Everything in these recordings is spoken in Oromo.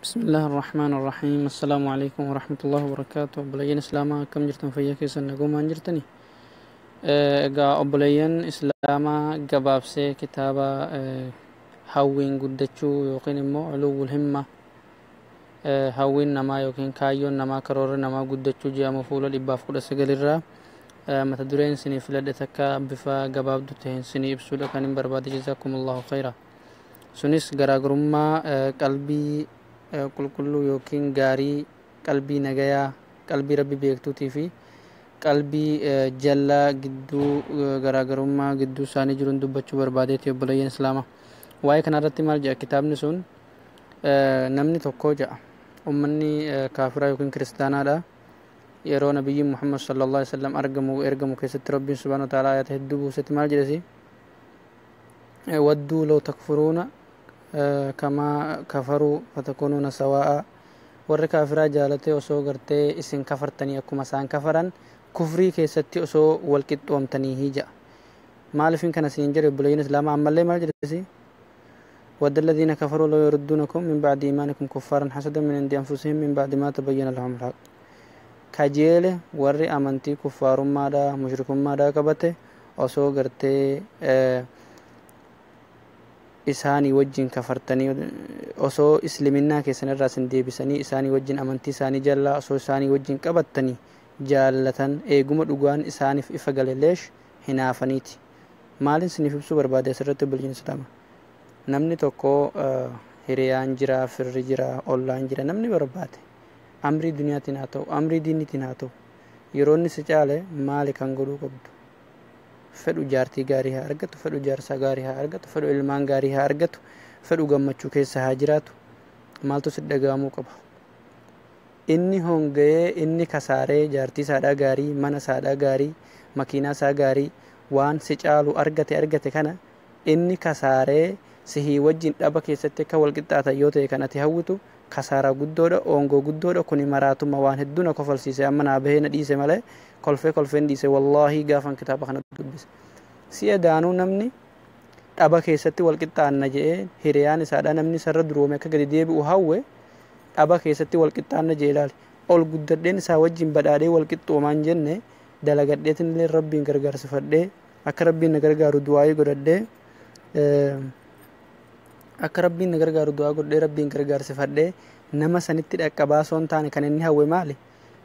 بسم الله الرحمن الرحيم. السلام عليكم ورحمة الله وبركاته. Obboleeyyan Islaamaa, akkam jirtan? Fayyaa keessan nagumaan jirtani? Egaa obboleeyyan Islaamaa, gabaabsee kitaaba hawwiin guddachuu yookiin immoo culuwwul himma, hawwiin namaa yookiin kaayyoon namaa, karoorri namaa guddachuu jedhamu, fuula 119 irraa mata dureen isinii filadhe takka bifa gabaabdu ta'een isinii ibsuudha kan hin barbaade. جزاكم الله خيرا. Sunis garaagarummaa qalbii qulqulluu yookiin gaarii, qalbii nagayaa, qalbii Rabbi beektuutii fi qalbii jallaa gidduu garaagarummaa gidduu isaanii jiruun dubbachuu barbaadeeti. Obboleeyyan Islaamaa, waa'ee kanarratti maal jedha kitaabni sun? Namni tokko jedha, ummanni kaafiraa yookiin kiristaanaadha, yeroo nabiyyiin Muhammad صلى الله عليه وسلم argamu ergamu keessatti Rabbiin سبحانه وتعالى ayata hedduu buusetti maal jedhesi? ودوا لو تكفرون كما كفروا فتكونون سواء. Warri kaafiraa jaalate osoo gartee isin kafartanii akkuma isaan kafaran kufrii keessatti osoo wal qixxoomtanii jedha. Maaliifin kana isin jedhe, obboleeyyan Islaamaa? Ammallee maal jedhesi? ود الذين كفروا لو يردونكم من بعد إيمانكم كفارا حسدا من عند أنفسهم من بعد ما تبين لهم الحق. Kajeele warri amantii kuffaarummaadha, mushrikummaadha qabate osoo gartee isaanii wajjin kafartanii, osoo isliminnaa keessan irraa isin deebisanii, isaanii wajjin amantii isaanii jallaa osoo isaanii wajjin qabattanii jaallatan, eeguma dhugaan isaaniif ifa gale. ليش hinaafaniiti? Maalin isiniif ibsuu barbaade asirratti, obboleeyyan Islaama? Namni tokko, hiriyaan jira, firri jira, ollaan jira, namni barbaade, amrii duniyaatiin haa ta'u, amrii diiniitiin haa ta'u, yeroo inni si caale maali kan godhuu qabdu? Fedhu jaartii gaarii haa argatu, fedhu jaarsa gaarii haa argatu, fedhu ilmaan gaarii haa argatu, fedhu gammachuu keessa haa jiraatu, maaltu si dhaga'amuu qaba? Inni honga'ee, inni kasaaree, jaartii isaadhaa gaarii, mana isaadhaa gaarii, makiinaa isaa gaarii, waan si caalu argate kana inni kasaaree sihii wajjin dhaba keessatti akka wal qixxaatan yoo ta'e, kan ati hawwitu kasaaraa guddoodha, oongoo guddoodha. Kuni maraatuma. Waan hedduu na kofalsiise. Amma naa bahee na dhiise malee kolfee kolfeen dhiise wallaahi gaafan kitaaba kana dubbise. Si'a daanuu namni dhaba keessatti wal qixxaanna je'ee, hiriyaan isaadha namni isarra duroome akka gadi deebi'u hawwe, dhaba keessatti wal qixxaanna jee ilaali. Ol guddadheen isaa wajjin badhaadhee wal qixxoomaan jenne, dalagadheetin illee Rabbiin gargaarsifadhee, akka Rabbiin na gargaaru du'aayii godhadhee, akka Rabbiin na gargaaru du'aa godhee, Rabbiin gargaarsifadhee nama sanitti dhaqqabaa osoo hin taane, kan inni hawwe maali?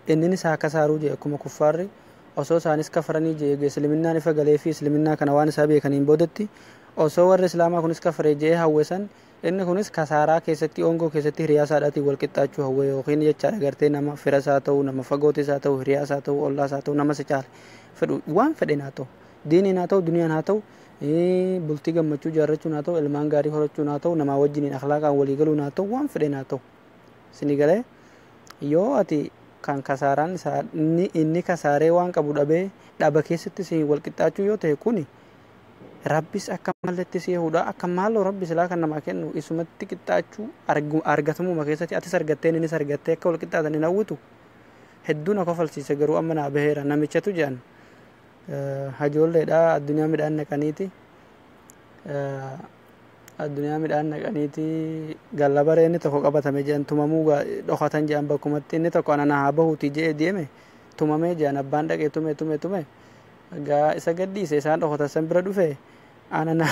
Inninis haa kasaaruu jee. Akkuma kuffaarri osoo isaanis kafaranii jee, isliminnaan ifa galee fi isliminnaa kana waan isaa beekaniin boodatti osoo warri Islaamaa kunis kafaree jee hawwe san, inni kunis kasaaraa keessatti, ongoo keessatti hiriyaa isaadhaatiin wal qixxaachuu hawwe yookiin jechaadha. Gartee nama fira isaa ta'u, nama fagootis haa ta'u, hiriyaa isaa ta'u, ollaa isaa ta'u, nama si caale, fedhu waan fedhen haa ta'u, diiniin haa ta'u, duniyaan haa ta'u, bultii gammachuu jaarrachuun haa ta'u, ilmaan gaarii horachuun haa ta'u, namaa wajjiniin akhlaaqaan walii galuun haa ta'u, waan fedhen haa ta'u, sini galee, yoo ati kan kasaaraan isaa inni kasaaree waan qabu dhabee dhaba keessatti si wal qixxaachuu yoo ta'e, kuni Rabbis akka malletti si hudha. Akka maaloo Rabbi silaa kan namaa kennu isumatti qixxaachuu argatamuma keessatti atis argattee innis argattee akka wal qixxaatan hin hawwitu. Hedduu na kofalsiise, garuu amma naa baheera. Namichatu jedhan hajoolleedha, addunyaa midhaan naqaniiti, addunyaa midhaan naqaniiti gallabaree inni tokko qabatame jedhan. Tumamuu dhokatan jedhan. Bakkumatti inni tokko ana haa bahuuti jedhee deeme, tumamee jedhan. Abbaan dhaqee tume, tume, tume, gaa isa gadhiise. Isaan dhokatan san bira dhufe, ana na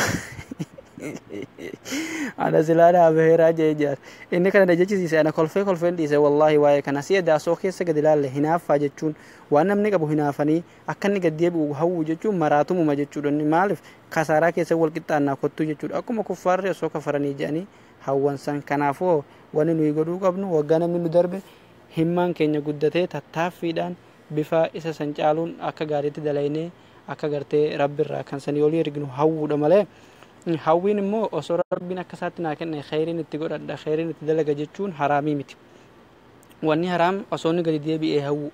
ana silaa naa baheeraa jee jedhan. Inni kana na jechisiise. Ana kolfee kolfeen dhiise wallaahi waa'ee kana. Si'a daasoo keessa gadi ilaalle, hinaaffaa jechuun waan namni qabu hinaafanii akka inni gad deebi'u hawwu jechuun maraatumuma jechuudha. Inni maaliif kasaaraa keessa wal qixxaannaa kottuu jechuudha, akkuma kuffaarri osoo kafaranii jedhanii hawwan san. Kanaafuu wanni nuyi godhuu qabnu, waggaa namni nu darbe himmaan keenya guddatee tattaaffiidhaan bifa isa san caaluun akka gaariitti dalaynee, akka gartee Rabbi irraa kan sanii olii erginu hawwuudha malee, hawwiin immoo osoo Rabbiin akka isaatti naa kenne kheyriin itti godhadha, kheyriin itti dalaga jechuun haraamii miti. Wanni haraam osoo inni gadi deebi'ee hawwu.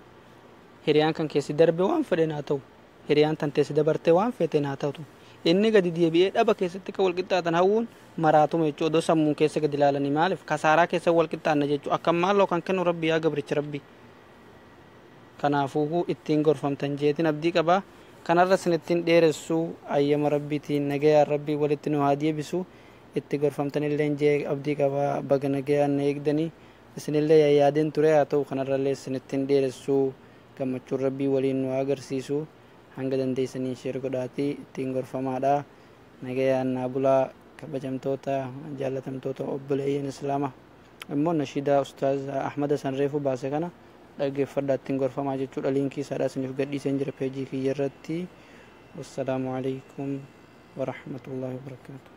Hiriyaan kan keessi darbe waan fedhen haa ta'u, hiriyaan tan teessi dabartee waan feeten haa ta'u, inni gadi deebi'ee dhaba keessatti akka wal qixxaatan hawwuun maraatuma jechuudha. Odoo sammuun keessa gadi ilaalanii, maaliif kasaaraa keessa wal qixxaanna jechuudha? Akka maaloo kan kennu Rabbi, yaa gabricha Rabbi. Kanaafuu ittiin gorfamtan jeetin abdii qabaa. Kanarra isin ittiin dheeressuu, ayyama Rabbiitiin nagayaan Rabbii walitti nu haa deebisu. Itti gorfamtanillee jee abdii qabaa. Baga nagayaan na eegdanii isinillee yayyaadeen ture. Haa ta'u, kanarrallee isinittiin dheeressuu. Gammachuun Rabbii waliin nu agarsiisu. Hanga dandeessanii share godhaatii ittiin gorfamaadha. Nagayaan naa bulaa. Kabajamtoota, jaallatamtoota obboleeyyan Islaama, immoo nashiidaa Ustaaz Ahmada san reefu baase kana dhaggeeffadhaa, ittiin gorfamaa jechuudha. Liinkii isaadha isiniif gadhiiseen jira peejii kiyya irratti. Wassalaamu alaikum warahmatullaahi wabarakaatu.